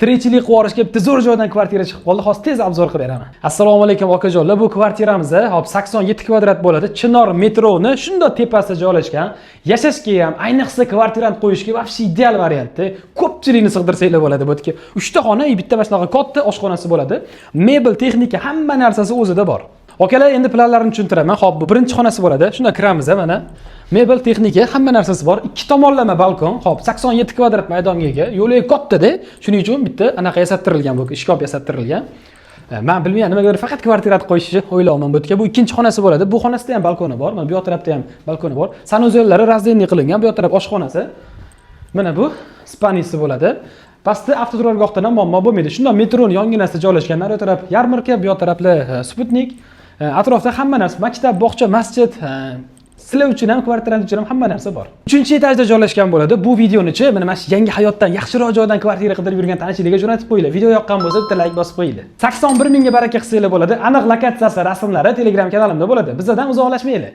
Tirikchilik qilib yuborishga bitta zo'r joydan kvartira chiqib qoldi. Hozir tez обзор qilib beraman. Assalomu alaykum, okajonlar. Bu kvartiramiz, hop, 87 kvadrat bo'ladi. Chinor metroni shundoq tepasida joylashgan. Yashashga ham, ayniqsa kvartirant qo'yishga вообще ideal variantda. Ko'pchilikni sig'dirsanglar bo'ladi bu yerga. 3 ta xona, bitta mana shunaqa katta oshxonasi bo'ladi. Mebel, texnika, hamma narsasi o'zida bor. Akalar, endi planlarini tushuntiraman. Xo'p, bu birinchi xonasi bo'ladi. Shunda kiramiz, mana. Mebel, texnika, hamma narsasi bor. Ikki tomonlama balkon. Xo'p, 87 kvadrat maydonga ega. Yo'li katta-da. Shuning uchun bitta anaqa yasattirilgan bu, shkaf yasattirilgan. Man bilmayman, nimaga faqat kvartira qo'yishni o'ylayapman bu yerga. Bu ikkinchi xonasi bo'ladi. Bu xonasida ham balkoni bor. Mana bu yoq tarafda ham balkoni bor. Санузел lari раздельный qilingan. Bu yoq taraf oshxonasi. Mana bu спальни si bo'ladi. Pastda avtoturargohdan ham muammo bo'lmaydi. Shundoq metroni yonginasida joylashgan. Nari taraf yarmarka, bu yoq taraflar Sputnik. Atrofda hamma narsa, maktab, bog'cha, masjid, sizlar uchun ham, kvartirant uchun ham hamma narsa bor. Uchinchi etajda joylashgan bo'ladi. Bu videonichi mana shu yangi hayotdan yaxshiroq joydan kvartira qidirib yurgan tanishlarga jo'natib qo'yinglar. Video yoqqan bo'lsa, bitta layk bosib qo'yinglar. 81 mingga baraka qilsanglar bo'ladi. Aniq lokatsiyasi, rasmlari Telegram kanalimda bo'ladi. Bizdan uzoqlashmanglar.